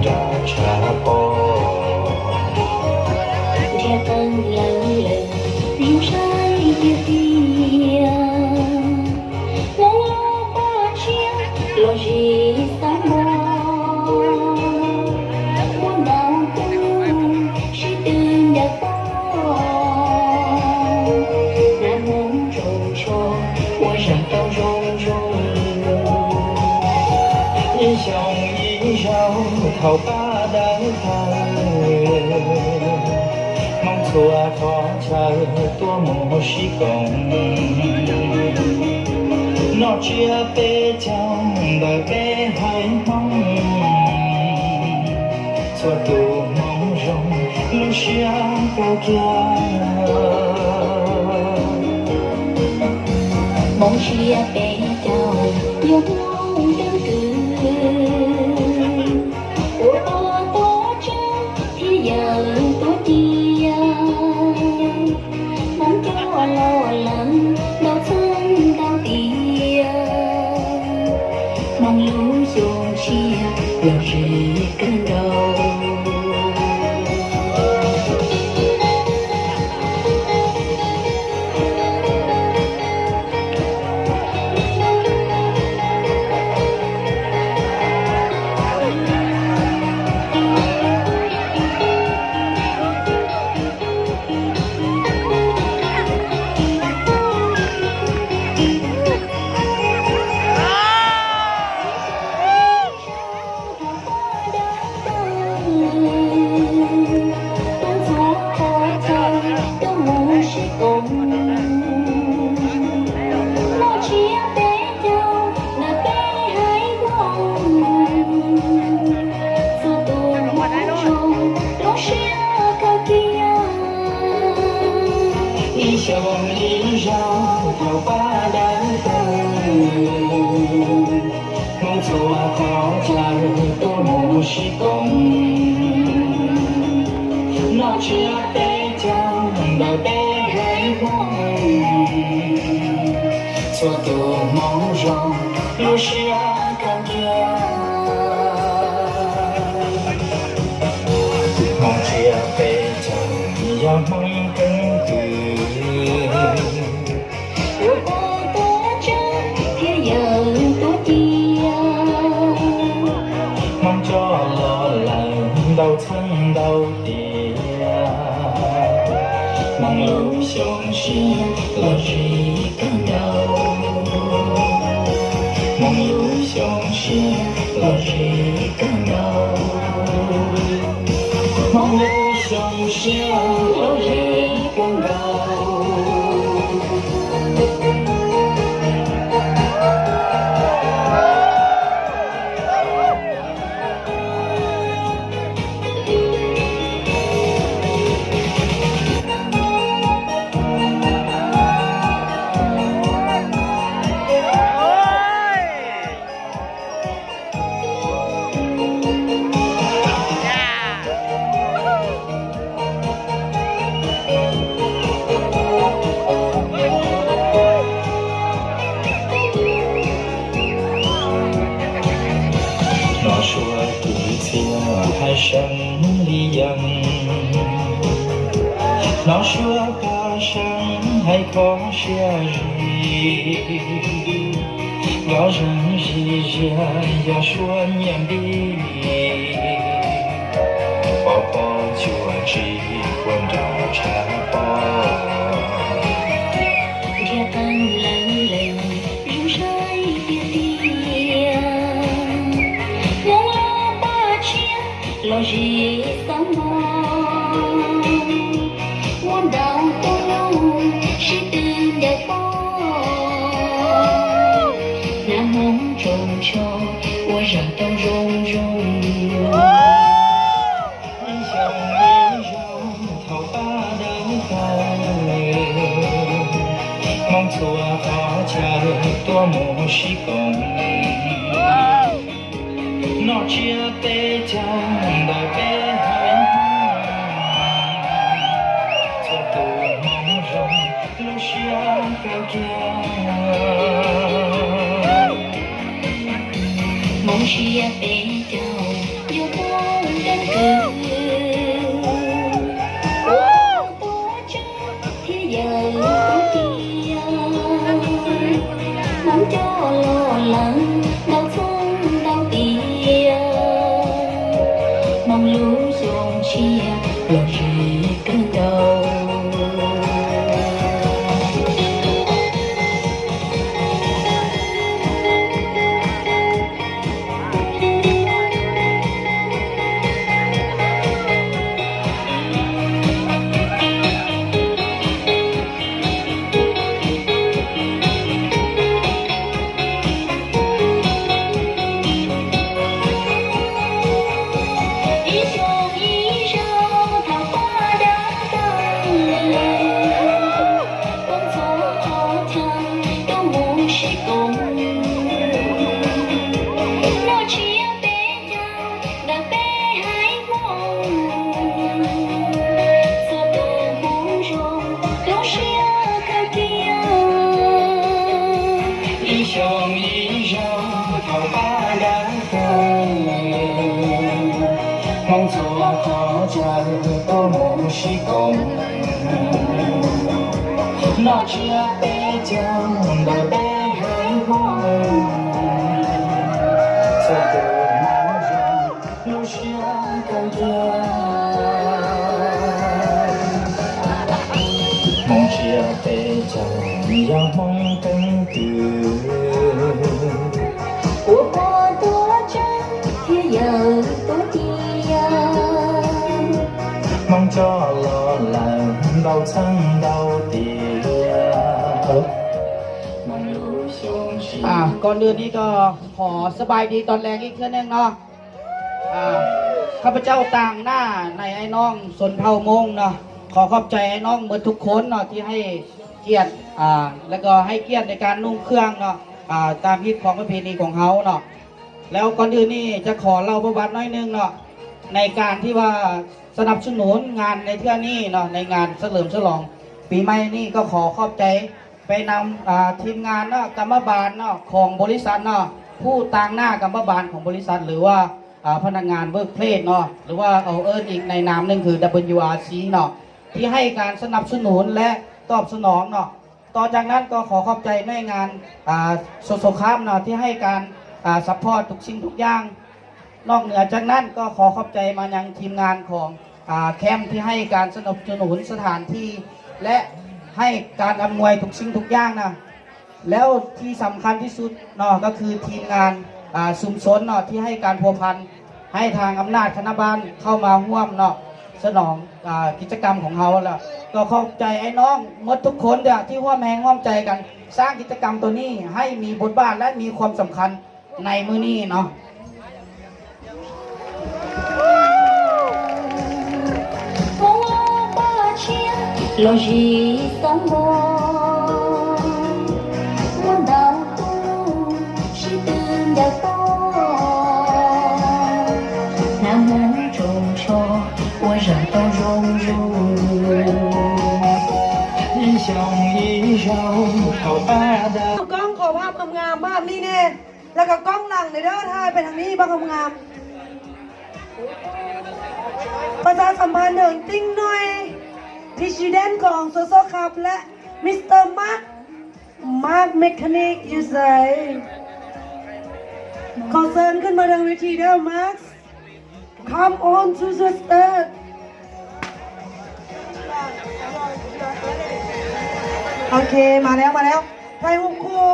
Rau cha po. Dhia tâng lơ lơ, yu sai tia tia. Lo lo pa chia, lo ji sa mo. Muôn đau tu, si tư đau po. Nam mô trông cho, ua giặc tàu rông rông. Yí xiong yí zhao thảo pa đau thảo. Mong chua khó chau tua mô si công. Nọ chia pê châu, đòi pê hai mong. Chua tu mong rông, lu sia cao kia. Mong sia pê châu, yu mong đơn cử. Ua tua tua châu, thi yau tua tia. Mong châu lo lắng, đau thân đau tia. Mong lu xiong sia, lo ji cơn đau. Yí xiong yí zhao thảo pa đau thảo. Mong chua khó chau tua mô si công. Nọ chia pê châu, đòi pê hai mong. Chua tu mong rông, lu sia cao kia. Mong chia pê châu, yau mong cơn cử. Ua tua châu, thi yau tua tia. Mong châu lo lắng, đau thân đau tia. Mong lu xiong sia, lo ji cơn đau. Mong lu xiong sia, lo ji cơn đau. Mong lu xiong sia, lo ji cơn đau. Nọ sua tu sia hai sân li yang. Nọ sua pa sân hai khó sia ji. Gõ răng ji zia, ya sua nhem bi. Po po chua chi, quan rau cha po. Dhia tâng lơ lơ, yu sai tia tia. Mong lo pa chia, lo ji sa mo. Muôn đau tu, si tư đau po. Nam mong trông cho, ua giặc tàu rông rông. Yí xiong yí zhao thảo pa đau thảo. Mong chua khó chau tua mô si công. Nọ chia pê châu, đòi pê hai mong. Chua tu mong rông, lu sia cao kia. Mong sia pê châu, yu tua ອ່າ ກ່ອນອື່ນນີ້ກໍຂໍສະບາຍດີຕອນແລງອີກເທື່ອໜຶ່ງເນາະ. ອ່າ ຂ້າພະເຈົ້າຕາງໜ້າໃນອ້າຍນ້ອງຊົນເຜົ່າມົ້ງເນາະ ຂໍຂອບໃຈອ້າຍນ້ອງໝົດທຸກຄົນເນາະ ທີ່ໃຫ້ກຽດ ອ່າ ແລ້ວກໍໃຫ້ກຽດໃນການນຸ່ງເຄື່ອງເນາະ ອ່າ ຕາມຮີດຄອງປະເພນີຂອງເຮົາເນາະ. ແລ້ວກ່ອນອື່ນນີ້ຈະຂໍເລົ່າປະຫວັດໜ້ອຍໜຶ່ງເນາະ ໃນການທີ່ວ່າສະໜັບສະໜູນງານໃນເທື່ອນີ້ເນາະ ໃນງານສະເຫຼີມສະຫຼອງປີໃໝ່ນີ້ ກໍຂໍຂອບໃຈ ໄປນຳ ອ່າ ທີມງານເນາະ ກຳມະບານເນາະ ຂອງບໍລິສັດເນາະ ຜູ້ຕາງໜ້າກຳມະບານຂອງບໍລິສັດ ຫຼືວ່າ ອ່າ ພະນັກງານ Workplace ເນາະ ຫຼືວ່າເອົາເອີ້ນອີກໃນນາມໜຶ່ງຄື WRC ເນາະ ທີ່ໃຫ້ການສະໜັບສະໜູນ ແລະ ຕອບສະໜອງເນາະ. ຕໍ່ຈາກນັ້ນກໍຂໍຂອບໃຈໜ່ວຍງານ ອ່າ ໂຊໂຊຄາມເນາະ ທີ່ໃຫ້ການ ອ່າ ຊັບພອດທຸກສິ່ງທຸກຢ່າງ. ນອກເໜືອຈາກນັ້ນກໍຂໍຂອບໃຈມາຍັງທີມງານຂອງ ອ່າ ແຄມທີ່ໃຫ້ການສະໜັບສະໜູນສະຖານທີ່ ແລະ ໃຫ້ການອຳນວຍທຸກສິ່ງທຸກຢ່າງນະ. ແລ້ວທີ່ສຳຄັນທີ່ສຸດເນາະ ກໍຄືທີມງານ ອ່າ ຊຸມຊົນເນາະ ທີ່ໃຫ້ການພົວພັນ ໃຫ້ທາງອຳນາດຄະນະບ້ານເຂົ້າມາຮ່ວມເນາະ ສະໜອງ ອ່າ ກິດຈະກຳຂອງເຮົາ. ແລ້ວກໍຂອບໃຈອ້າຍນ້ອງໝົດທຸກຄົນເດີ້ ທີ່ຮ່ວມແຮງຮ່ວມໃຈກັນສ້າງກິດຈະກຳໂຕນີ້ໃຫ້ມີບົດບາດ ແລະ ມີຄວາມສຳຄັນ ໃນມື້ນີ້ເນາະ. Come on, ຂອພາບງາມໆ ພາບນີ້ແນ່. ແລ້ວກໍກ້ອງຫຼັງເດີ ຖ່າຍໄປທາງນີ້ບັກງາມໆ. ປະຊາສຳພັນເຖິງຕິ່ງໜ້ອຍ President ຂອງ Soso Cup ແລະ Mister Mark, Mark Mechanic ຢູ່ໃສ? ຂໍເຊີນຂຶ້ນມາທາງເວທີເດີ Mark. Come on to the stage. ໂອເຄ ມາແລ້ວ ມາແລ້ວ ຖ່າຍຮູບຄູ່.